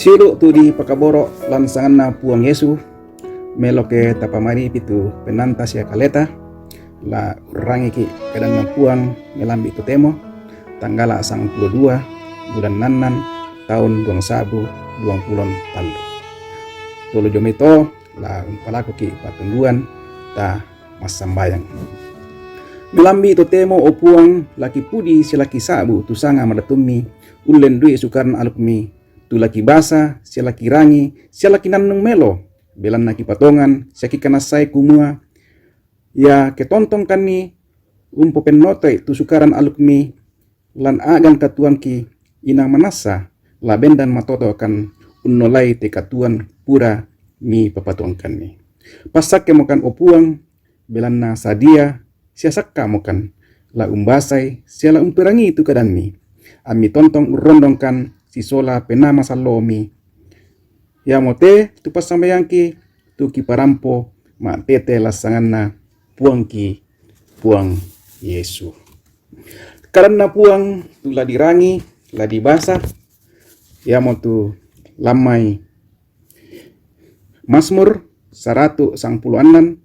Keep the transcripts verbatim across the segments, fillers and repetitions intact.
Siulu' tu dipakaboro' lan sanganna Puang Yesu, melo ke tapamaripi tu pennanta sia kaleta, la urrangiki' kadanna Puang melambi' totemo, tanggala' sangpulo dua bulan annan, taun duang sa'bu duang pulo tallu. Tolo jomai to la umpalakuki' patunduan, ta massambayang. Melambi' totemo, o Puang, la kipudi sia la kisa'bu tu sanga madatummi, ullendui sukaran alukmi, tu la kibasa sia la kirangi sia la kinannung melo, belanna kipatongan sia kikanassai kumua, ia ke tontongkanni umpopennotoi tu sukaran alukmi, lan a'gan katuoangki, inang manassa la bendan matoto'kan unnolai te katuoan pura mipapatuoangkanni. Passakkemokan, o Puang, belanna sadia sia sakkamokan la umbasai sia la umperangii tu kadammi, ammi tontong urrondongkan sisola Penaa Masallomi, iamote tu passambayangki tu kiparampo ma'tete lan sanganna Puangki, Puang Yesu. Kadanna Puang tu la dirangi, la dibasa, iamotu lammai Mazmur saratu sangpulo annan,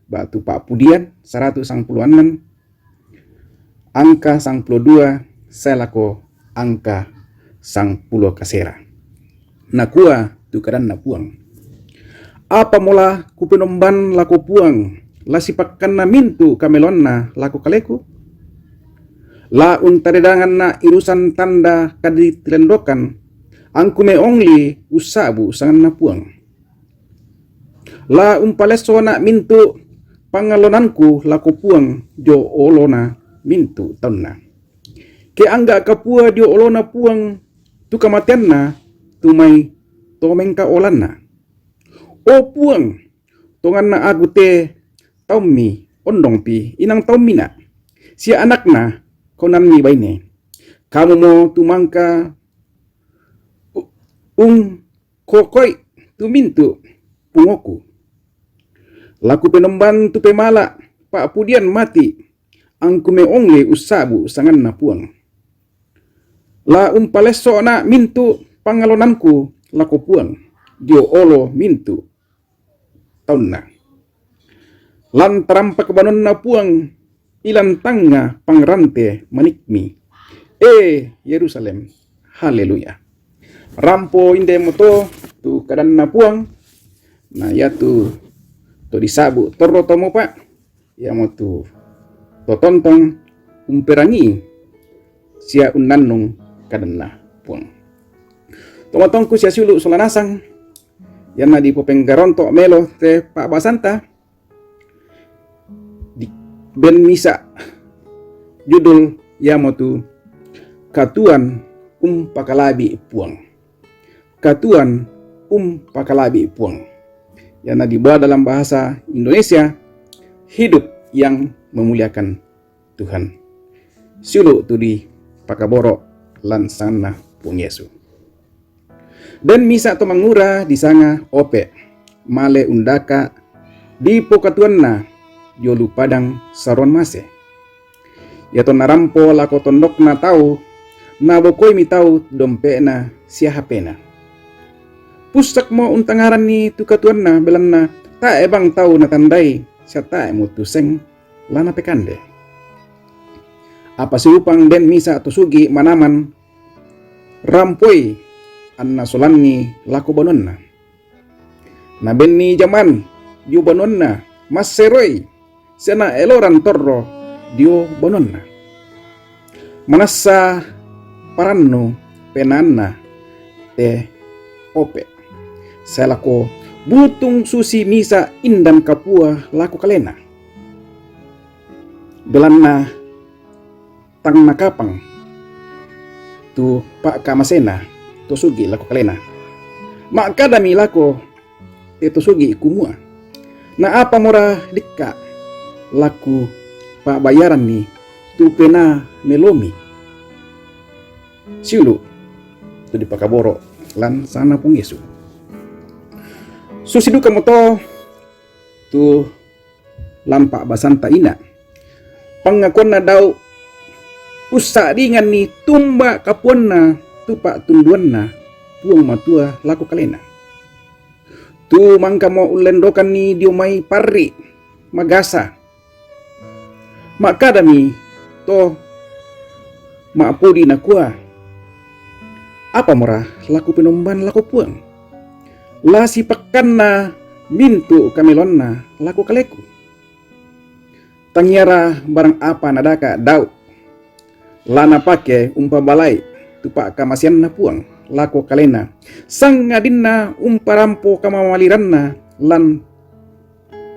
ba'tu Pa'pudian saratu sangpulo annan, angka sangpulo dua sae lako angka sangpulo kasera. Nakua tu kadanna Puang, Apamola kupenomban lako Puang, la sipakkanna mintu' kameloanna lako kaleku? La untaredanganna' irusan tanda kaditilendokan, angku meongli ussa'bu sanganna Puang. La umpalessona' mintu' pangallonanku lako Puang dio olona mintu' taunna. Ke angga' kapua dio olona Puang tu kamateanna tu mai to mengkaolanna. O Puang, tonganna aku te taummi, ondongpi inang taummina', sia anakna kaunanmi baine. Kamumo tu mangka u-, ung- kokoi tu mintu' pungoku. La kupenomban tu pemala' pa'pudian mati, angku meongli ussa'bu sanganna Puang. La umpalessona' mintu' pangallonanku lako Puang dio olo mintu' taunna. Lan tarampak banonna Puang, ilan tangnga pangrante manikmi. E Yerusalem, haleluya. Rampo indemoto tu kadanna Puang, na iatu to disa'bu torro to mopa', iamotu to tontong umperangii sia unnannung kadanna Puang. Tomatoangku sia siulu' sola nasang, ianna dipopenggaronto' melo te pa'basanta, di-, ben misa' judul iamotu Katuoan Umpakalabi' Puang. Katuoan Umpakalabi' Puang. Ianna dibawa dalam bahasa Indonesia, Hidup yang Memuliakan Tuhan. Siulu' tu dipakaboro' lan sanganna Puang Yesu. Den misa' to mangura disanga Ope', male undaka' dipokatuoanna dio lu padang saroan mase. Iatonna rampo lako tondokna tau, nabokoimi tau dompe'na sia hapena. Pussakmo untangaranni tu katuoanna, belanna tae' bang tau natandai sia tae'mo tu seng la napekande. Apa siupang den misa' to sugi' manaman rampoi anna solanni lako banuanna. Nabenni jaman dio banuanna, masseroi sia naeloran torro dio banuanna. Manassa parannu penaanna te Ope', sae lako butung susi misa' indan kapua lako kalena. Belanna tang nakapang tu pa'kamasena to sugi' lako kalena. Ma'kadami lako te to sugi' kumua, na apamora dikka' la kupa'bayaranni tu penaa melomi. Siulu' tu dipakaboro' lan sanganna Puang Yesu. Susi dukamoto tu lampa' basanta ina'. Pangngakuanna Daud, ussa'dinganni tumba kapuanna tu pa'tunduanna Puang Matua lako kalena. Tu mangkamo ullendokanni dio mai parri, magasa. Makkadami to ma'pudi nakua, "Apamora la kupenomban lako Puang? La sipakkanna mintu' kameloanna lako kaleku. Tangiara barang apa nadaka Daud la napake umpabalai tu pa'kamaseanna Puang lako kalena, sangadinna umparampo kamamaliranna lan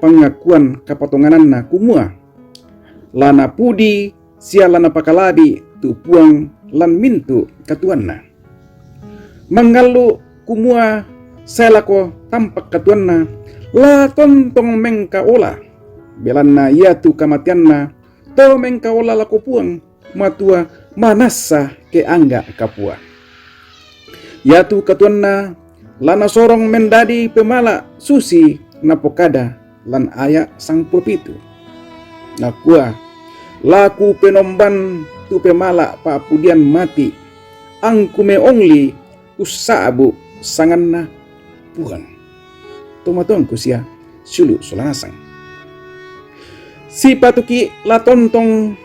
pangakuan kapatongananna, kumua, la napudi sia la napakala'bi tu Puang lan mintu' katuanna. Mangallu' kumua sae lako tampak katuanna, la tontong mengkaola, belanna iatu kamateanna to mengkaola lako Puang Matua manassa ke angga kapua. Iatu katuanna la nasorong mendadi pemala' susi napokada lan aya' sangpulo pitu. Nakua, 'La kupenomban tu pemala' pa'pudian mati, angku meongli ussa'bu sanganna Puang.'" Tomatuangku sia siulu' sola nasang. Sipatuki' la tontong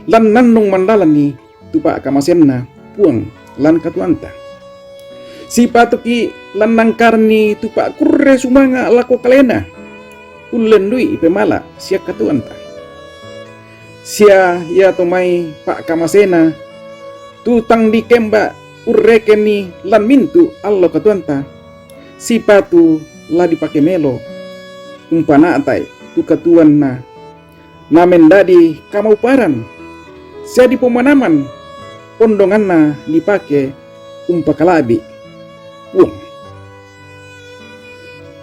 lan nannung mandalanni tu pa'kamaseanna Puang lan katuanta. Sipatuki' lan nangkaranni tu pa'kurre sumanga' lako kalena, ullendui pemala' sia katuanta. Sia ia to mai pa'kamasena, tu tang dikemba urrekenni lan mintu' allo katuanta, sipatu la dipake melo umpana'tai tu katuanna, namendadi kamauparan, sia dipomanaman ondonganna dipake umpakala'bi Puang.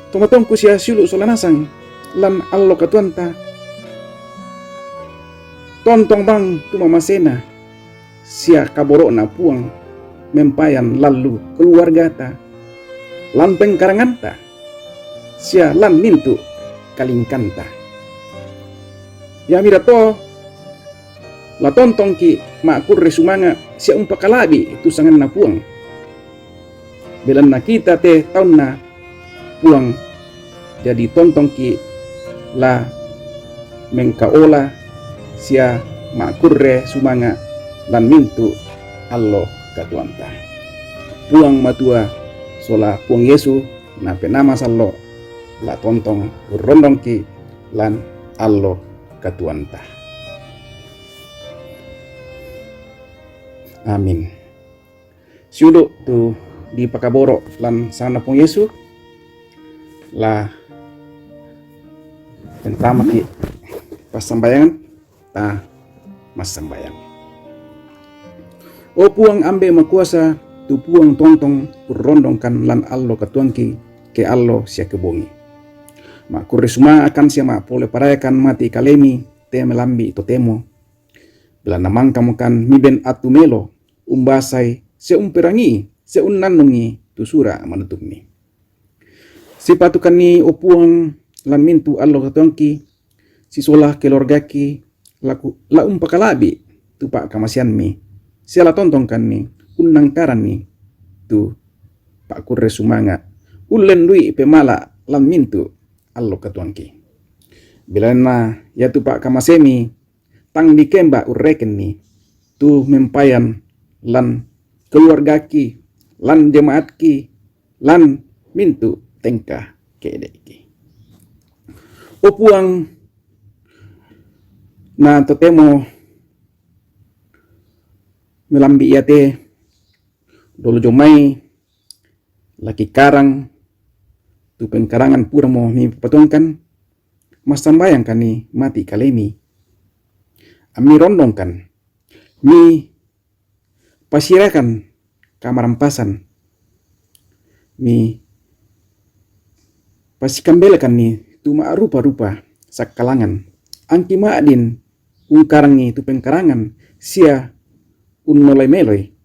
Tomatuangku sia siulu' sola nasang, lan allo katuanta, tontong bang tu mamasena sia kaboro'na Puang mempayan lallu keluargata, lan pengkaranganta, sia lan mintu' kalingkanta. Iamira to la tontongki' ma'kurre sumanga' sia umpakala'bi tu sanganna Puang. Belanna kita te taunna Puang, jadi tontongki' la mengkaola sia ma'kurre sumanga' lan mintu' allo katuanta. Puang Matua sola Puang Yesu napenama sallo la tontong urrondongki' lan allo katuanta. Amin. Siulu' tu dipakaboro' lan sanganna Puang Yesu, la pentamaki' passambayangan, ta massambayang. O Puang Ambe' Makuasa, tu Puang tontong urrondongkan lan allo katuangki, ke allo sia ke bongi. Ma'kurre sumanga'kan sia ma'pole parayakan mati kalemi te melambi' totemo, belanna mangkamokan miben attu melo umbasai sia umperangii sia unnannungi tu sura' manutummi. Sipatukanni, o Puang, lan mintu' allo katuangki, sisola keluargaki, laku-, la umpakala'bi' tu pa'kamaseammi, sia la tontongkanni unnangkaranni tu pa'kurre sumanga', ullendui pemala' lan mintu' allo katuangki. Belanna iatu pa'kamaseammi tang dikemba urrekenni, tu mempayan lan keluargaki, lan jemaatki, lan mintu' tengka ke'de'ki. O Puang, na totemo melambi' iate, dolo jomai la kikarang tu pengkarangan puramo mipapatuangkan, massambayangkanni mati kalemi. Ammi rondongkan, mipasirakan kamarampasan, mipasikambellakanni tu ma'rupa-rupa sakkalangan, angki ma'din ungkarangi tu pengkarangan sia unnolai meloi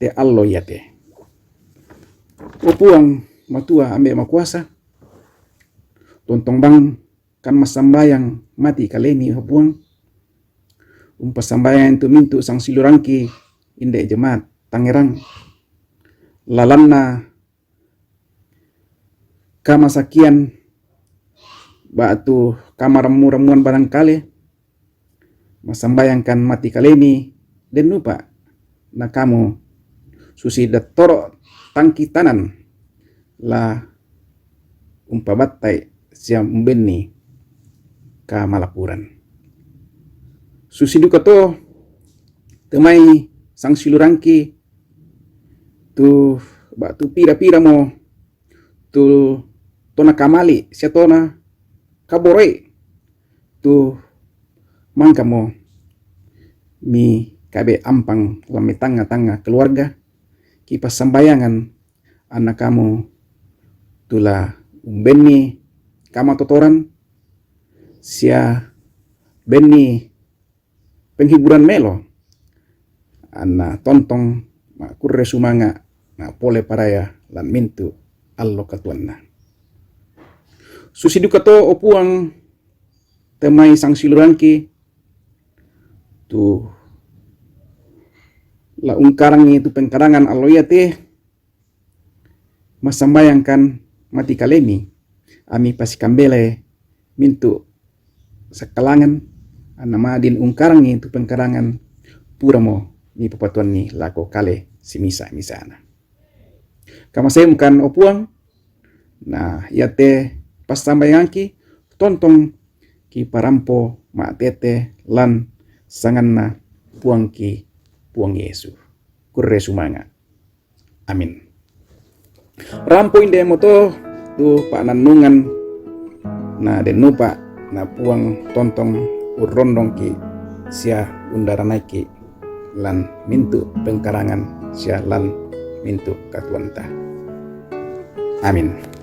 te allo iate. O Puang Matua Ambe' Makuasa, tontong bang kan massambayang mati kalemi, o Puang. Umpassambayang tu mintu' sangsiulurangki, inde' jemaat Tangerang. lalanna kamasakian ba'tu kamarammu-rammuan barangkale, massambayangkan mati kalemi, dennupa na kamu susi dattoro tangki tanan la umpabattai sia umbenni kamalapuran. Susi duka to temai sangsilurangki tu ba'tu pira-pira mo tu tona kamali sia tona kaboroi tu mangkamo mi kabe ampang lami tangnga-tangnga keluarga, kipassambayangan anna kamu tula umbenni kamatotoran sia benni penghiburan melo, anna tontong makurre sumanga na pole paraya lan mintu allo katuanna. Susi duka to, o Puang, temai sangsilurangki tu la ungkarangi tu pengkarangan allo iate, massambayangkan mati kalemi, ami pasikambele mintu sakkalangan, anna madin ungkarangi tu pengkarangan puramo mipapatuanni lako kale simisa-misana. Kamaseumkan, o Puang, na iate passambayangki tontong kiparampo ma'tete lan sanganna Puangki, Puang Yesu. Kurre sumanga. Amin. Rampo inde moto tu pa'nannungan na dennupa na Puang tontong urrondongki sia undaranaiki lan mintu pengkarangan sia lan mintu katuanta. Amin.